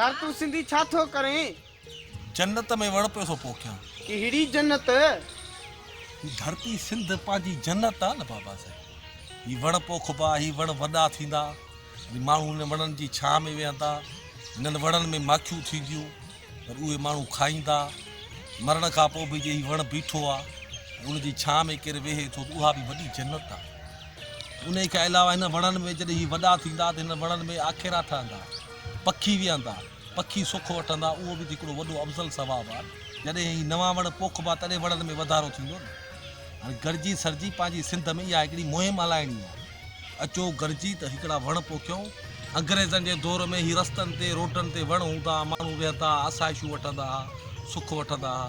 ڪار تون سنڌي ڇا ٿو ڪرين؟ جنت ۾ وڻ پيو ٿو پوکيان. ڪهڙي جنت؟ هي ڌرتي سنڌ پنهنجي جنت آ نه بابا سائين. هي وڻ پوکبا، هي وڻ وڏا ٿيندا، وري ماڻهو انهن وڻن جي ڇانء ۾ ويهندا، انهن وڻن ۾ ماکيون ٿينديون، وري اهي ماڻهو کائيندا. مرڻ کان پوء به جي هي وڻ بيٺو آ ۽ ان جي ڇانء ۾ ڪير ويهي ٿو ته اها به وڏي جنت آ. انهي کان علاوه هنن وڻن ۾ جڏهن هي وڏا ٿيندا ته هنن وڻن ۾ آکيرا ٺهندا، پکي ويهندا. پکي سک وٺندا اهو به ته هڪڙو وڏو افضل ثواب آهي. جڏهن هي نوان وڻ پوکبا تڏهن وڻن ۾ وڌارو ٿيندو نه. هاڻي گڏجي سرجي پنهنجي سنڌ ۾ اها هڪڙي مهم هلائڻي آهي. اچو گڏجي ته هڪڙا وڻ پوکيون. انگريزن جي دور ۾ هي رستن تي روڊن تي وڻ هوندا ها ماڻهو ويهندا ها آسائشون وٺندا ها سک وٺندا ها.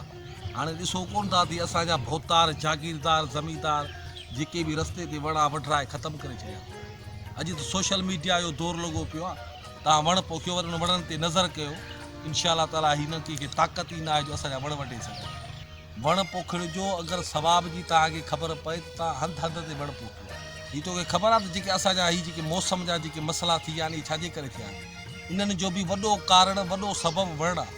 هاڻي ڏسو ڪونه ٿا ته هي اسان جا ڀوتار جاگيردار زميندار جيڪي به رستي تي وڻ ها وڍرائي ختم ڪري ڇڏيا. اڄ ته سوشل ميڊيا جو دور لڳو پيو آهي. توهان وڻ پوکيو وري انهن وڻن تي نظر ڪيو انشاء الله تعالي هنن کي طاقت ئي ناهي جو اسان جا وڻ وڍي سگهن. وڻ پوکڻ جو اگر ثواب جي توهان کي خبر پئي ته توهان هنڌ هنڌ تي وڻ پوکيو. هي توکي خبر آهي ته جيڪي اسان جا هي جيڪي موسم جا جيڪي مسئلا ٿي ويا آهن اهي ڇاجي ڪري ٿيا آهن. انهن جو به وڏو ڪارڻ وڏو سبب وڻ آهي.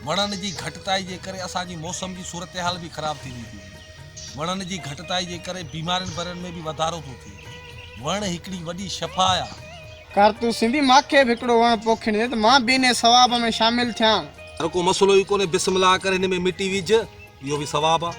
وڻن جي گهٽتائي جي ڪري اسان جي موسم جي صورتحال به خراب ٿيندي ٿي وڃي. وڻن جي گهٽتائي جي ڪري بيمارين برين ۾ به واڌارو ٿو ٿئي. وڻ هڪڙي وڏي شفا آهي. ڪر تون سنڌي ماکي به هڪڙو وڻ پوکڻ ڏي ته مان به انهي ثواب ۾ شامل ٿيان. هر ڪو مسئلو ئي ڪونهي بسم الله ڪري هن ۾ مٽي وجهه اهو به ثواب آ.